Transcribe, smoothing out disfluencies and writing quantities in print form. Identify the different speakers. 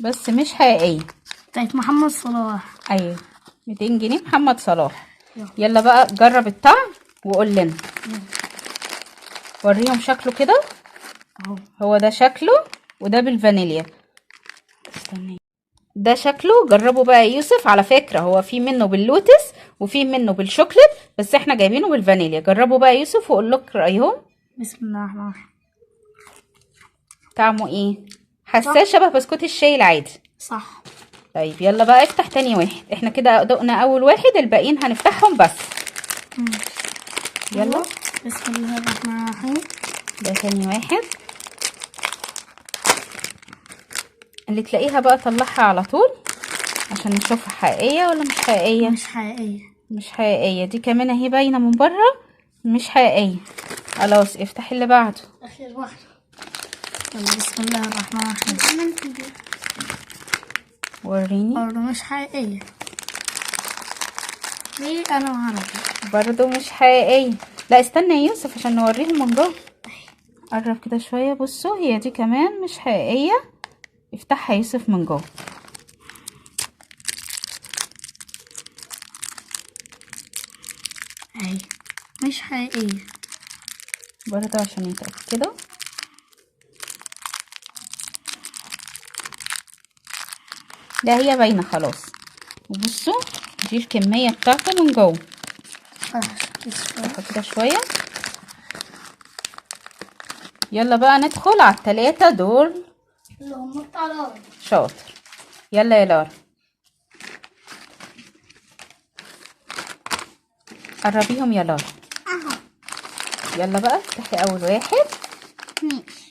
Speaker 1: بس مش حقيقية.
Speaker 2: بتاعت محمد صلاح.
Speaker 1: ايوه 200 جنيه محمد صلاح.
Speaker 2: يلا.
Speaker 1: يلا بقى جرب الطعم وقول لنا. وريهم شكله كده.
Speaker 2: اهو.
Speaker 1: هو ده شكله، وده بالفانيليا. استني، ده شكله. جربه بقى يا يوسف. على فكرة هو في منه باللوتس وفي منه بالشوكليت، بس احنا جايبينه بالفانيليا. جربه بقى يا يوسف وقول لك رأيهم.
Speaker 2: بسم الله الرحمن الرحيم.
Speaker 1: طعمه ايه؟ حاساه شبه بسكوت الشاي العادي.
Speaker 2: صح.
Speaker 1: طيب يلا بقى افتح تاني واحد. احنا كده دقنا اول واحد، الباقيين هنفتحهم بس. يلا.
Speaker 2: بسم الله الرحمن الرحيم.
Speaker 1: ده تاني واحد. اللي تلاقيها بقى طلعها على طول عشان نشوفها حقيقية ولا مش حقيقية.
Speaker 2: مش حقيقية.
Speaker 1: مش حقيقية. دي كمان اهي باينة من بره مش حقيقية. خلاص افتح اللي بعده.
Speaker 2: اخر واحدة. يلا بسم الله الرحمن الرحيم.
Speaker 1: وريني.
Speaker 2: برضه مش حقيقية. ليه انا معرفش.
Speaker 1: برضه مش حقيقية. لا استنى يا يوسف عشان نوريهم من جوه. قرب كده شوية. بصوا هي دي كمان مش حقيقية. افتحها يا يوسف من جوه.
Speaker 2: اهي مش حقيقية
Speaker 1: برضه عشان يتأكدوا. لا هي باينة خلاص. وبصوا دي الكمية بتاعته من جوه.
Speaker 2: خلاص
Speaker 1: كده شوية. يلا بقى ندخل على التلاتة دول
Speaker 2: اللي هم بتاع لارا.
Speaker 1: شاطر. يلا يا لارا قربيهم يا لارا.
Speaker 2: اهو.
Speaker 1: يلا بقى افتحي اول واحد.
Speaker 2: ماشي.